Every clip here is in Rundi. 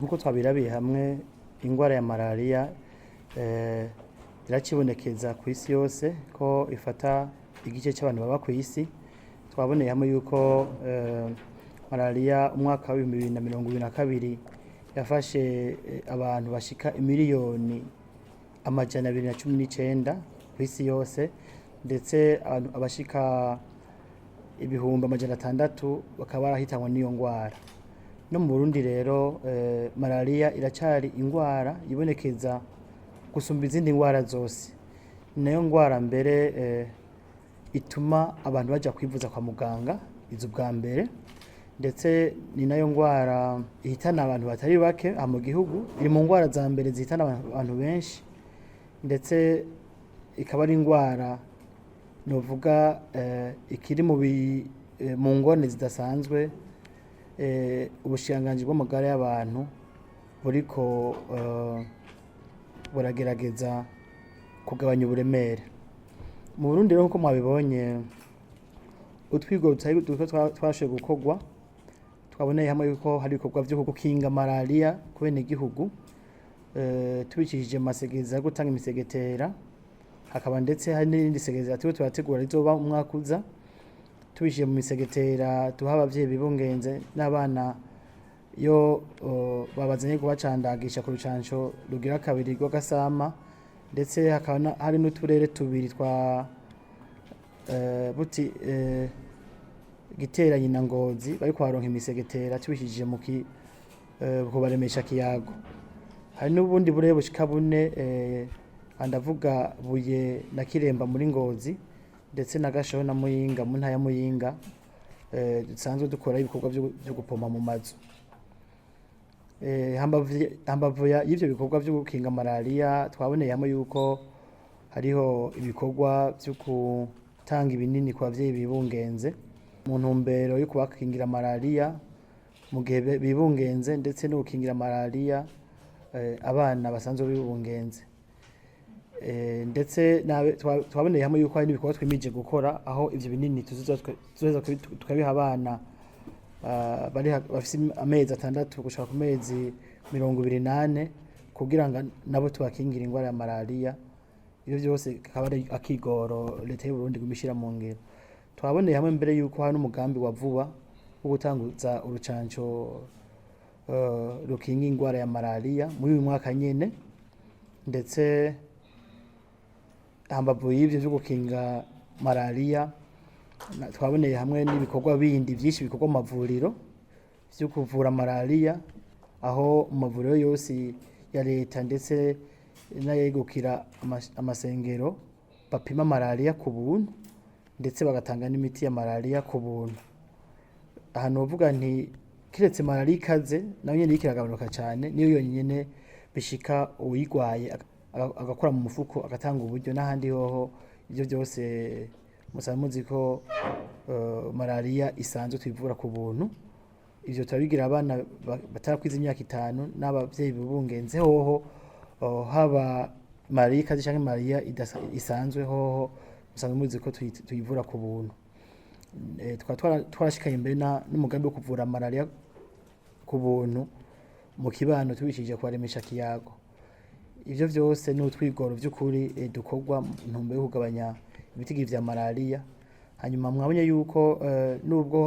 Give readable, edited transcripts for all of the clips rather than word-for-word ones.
Nkuko twabirabiye hamwe, ingwara ya malariya iracibonekeza ku isi yose ko ifata igice c'abantu baba kw'isi. Twaboneye hamwe yuko malariya umwaka w'2022 yafashe abantu bashika 219 000 000 kw'isi yose, ndetse abashika 600 000 bakaba barahitanwe n'iyo ngwara. No mu Burundi rero, malariya iracari ingwara yibonekeza gusumba izindi ngwara zose. Ni nayo ngwara mbere ituma abantu baja kwivuza kwa muganga, iza ubwa mbere, ndetse ni nayo ngwara ihitana abantu batari bake aha mu gihugu. Iri mu ngwara za mbere zihitana abantu benshi, ndetse ikaba ari ingwara novuga ikiri mu ngorane zidasanzwe. Ubushikiranganji bw'amagara y'abantu buriko buragerageza kugabanya uburemere. Mu Burundi rero, nkuko mwabibonye, utwigoro tutari duke twashoboye gukorwa. Twaboneye hamwe yuko hari ibikorwa vyo gukinga malariya ku benegihugu tubicishije mu masegereza yo gutanga imisegetera, hakaba ndetse hari n'irindi segereza turiko turategura rizoba umwaka uza, tubicishije mu misegetera duha abavyeyi bibungenze n'abana iyo babazanye kubacandagisha ku rucanco rugira kabiri rw'agasama, ndetse hakaba hari n'uturere tubiri twa buti Giteranyi na Ngozi bariko baronka imisegetera tubicishije mu kubaremesha kiyago. Hari n'ubundi burere bushika bune, ndavuga Buye na Kiremba muri Ngozi, ndetse na Gashoho na Muyinga mu ntara ya Muyinga, dusanzwe dukora ibikorwa vyo gupompa mu mazu. Hambavu y'ivyo bikorwa vyo gukinga malariya, twaboneye hamwe yuko hariho ibikorwa vyo gutanga ibinini ku bavyeyi bibungenze mu ntumbero yo kubakingira malariya mu gihe bibungenze, ndetse no gukingira malariya abana basanzwe bibungenze. Ndetse twaboneye hamwe yuko hari n'ibikorwa twimije gukora, aho ivyo binini tuzoheza tukabiha abana bafise amezi 6 gushika ku mezi 24, kugira ngo nabo tubakingire ingwara ya malariya. Ivyo vyose akaba ari akigoro leta y'u Burundi iguma ishira mu ngiro. Twaboneye hamwe mbere yuko hari n'umugambi wa vuba wo gutanguza urucanco rukinga ingwara ya malariya muri uyu mwaka nyene. Ndetse hambavu y'ivyo vyo gukinga malariya, twaboneye hamwe n'ibikorwa bindi vyinshi bikorwa mu mavuriro vyo kuvura malariya, aho mu mavuriro yose ya leta ndetse n'ayegukira amasengero bapima malariya ku buntu, ndetse bagatanga n'imiti ya malariya ku buntu. Aha novuga nti kiretse malariya ikaze, nayo nyene iriko iragabanuka cane, niyo yonyene bishika uwuyigwaye agakora mu mufuko agatanga uburyo. N'ahandi hoho ivyo vyose musanzwe muzi ko malariya isanzwe tuyivura ku buntu. Ivyo turabigira abana batarakwiza imyaka 5 n'abavyeyi bibungenze. Hoho haba malariya ikaze canke malariya isanzwe, hoho musanzwe muzi ko tuyivura ku buntu. Tukaba twarashikanye mbere n'umugambi wo kuvura malariya ku buntu mu kibano, tubicishije kubaremesha kiyago. Ivyo vyose ni utwigoro vy'ukuri dukorwa mu ntumbero yo kugabanya ibitigiri vya malariya. Hanyuma mwabonye yuko nubwo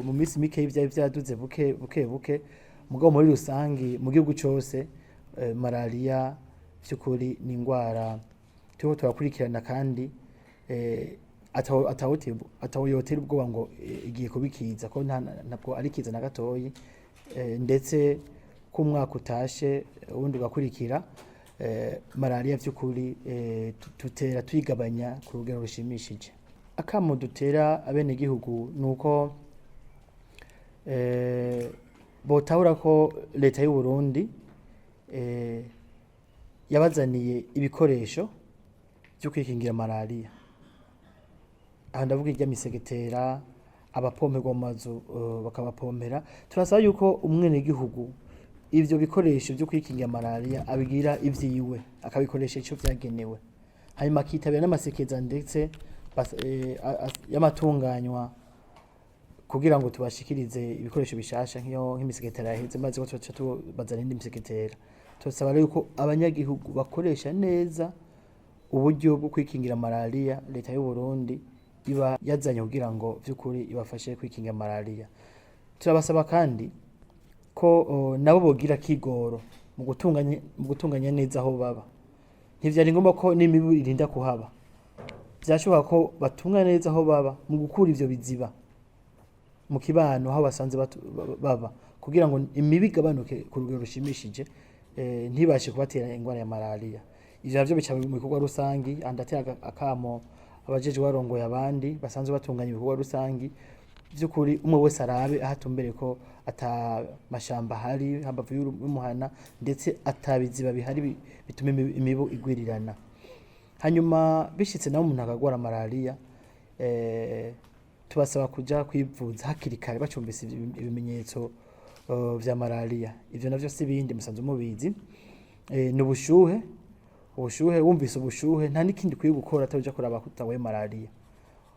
mu minsi mike vyari vyaduze buke buke buke, mugabo muri rusangi mu gihugu cose, malariya vy'ukuri ni ingwara turiko turakurikirana, kandi ataho yotera ubwoba ngo igiye kubikiza, ko ntabwo ari kiza na gatoyi. Ndetse ko umwaka utashe uwundi ugakurikira, malariya vy'ukuri tutera tuyigabanya ku rugero rushimishije. Akamo dutera abenegihugu nuko botahura ko leta y'u Burundi yabazaniye ibikoresho vyo kwikingira malariya. Aha ndavuga irya misegetera, abapomperwa mu mazu bakabapompera. Turasaba yuko umwenegihugu ivyo bikoresho vyo kwikingira malariya abigira ivyiwe, akabikoresha ico vyagenewe, hanyuma akitabira n'amasekeza ndetse y'amatunganywa. kugira ngo tubashikirize ibikoresho bishasha nk'iyo nk'imisegetera yaheze, maze ko tuca tubazana indi misegetera. Turasaba rero yuko abanyagihugu bakoresha neza uburyo bwo kwikingira malariya leta y'u Burundi iba yazanye kugira ngo vy'ukuri ibafashe kwikingira malariya. Turabasaba kandi ko nabo bogira kigoro mu gutunganya neza aho baba. Ntivyari ngombwa ko n'imibu irinda kuhaba, vyashoboka ko batunganya neza aho baba mu gukura ivyo biziba mu kibano aho basanze baba, kugira ngo imibu igabanuke ku rugero rushimishije, ntibashe kubatera ingwara ya malariya. Ivyo navyo bica mu bikorwa rusangi. Ndatera akamo abajejwe, barongoye abandi basanzwe batunganya ibikorwa rusangi, vy'ukuri umwe wese arabe aho atumbereye ko ata mashamba ahari hambavu y'umuhana, ndetse ata biziba bihari bituma imibu igwirirana. Hanyuma bishitse naho umuntu akagwara malariya, tubasaba kuja kwivuza hakiri kare bacumvise ibimenyetso vya malariya. Ivyo navyo si bindi, musanzwe mubizi, ni ubushuhe. Ubushuhe, wumvise ubushuhe, nta n'ikindi ukwiye gukora atari uja kuraba ko utawaye malariya.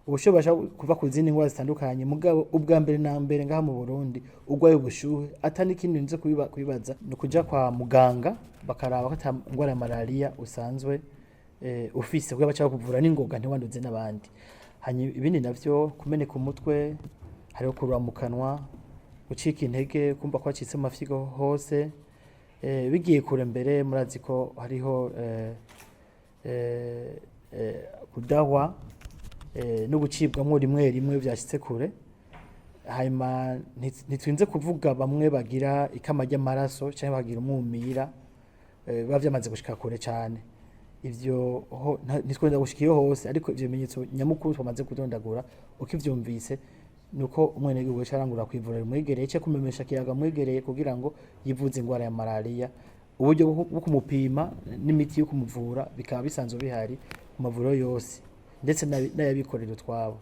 Ubushuhe burashobora kuva ku zindi ngwara zitandukanye, mugabo ubwa mbere na mbere ngaha mu Burundi, urwaye ubushuhe ata n'ikindi urinze kubibaza, ni ukuja kwa muganga bakaraba ko ata ngwara ya malariya usanzwe ufise, kugira bace bakuvura n'ingoga ntiwanduze n'abandi. Hanyuma ibindi navyo, kumeneka umutwe, hariho kurura mu kanwa, gucika intege, kumva ko wacitse mu mafyigo hose, bigiye kure mbere murazi ko hariho kudahwa no gucibwamwo rimwe rimwe vyashitse kure. Hanyuma ntitwinze kuvuga bamwe bagira ikama ry'amaraso canke bagira umwumira, biba vyamaze gushika kure cane. Ivyo ntitwenda gushika iyo hose, ariko ivyo bimenyetso nyamukuru twamaze kudondagura, ukivyumvise nuko umwenegihugu aca arangurura kw'ivuriro rimwegereye canke kumemesha kiyaga amwegereye kugira ngo yivuze ingwara ya malariya. Uburyo bwo kumupima n'imiti yo kumuvura bikaba bisanzwe bihari mu mavuriro yose, ndetse n'ayabikorera utwabo.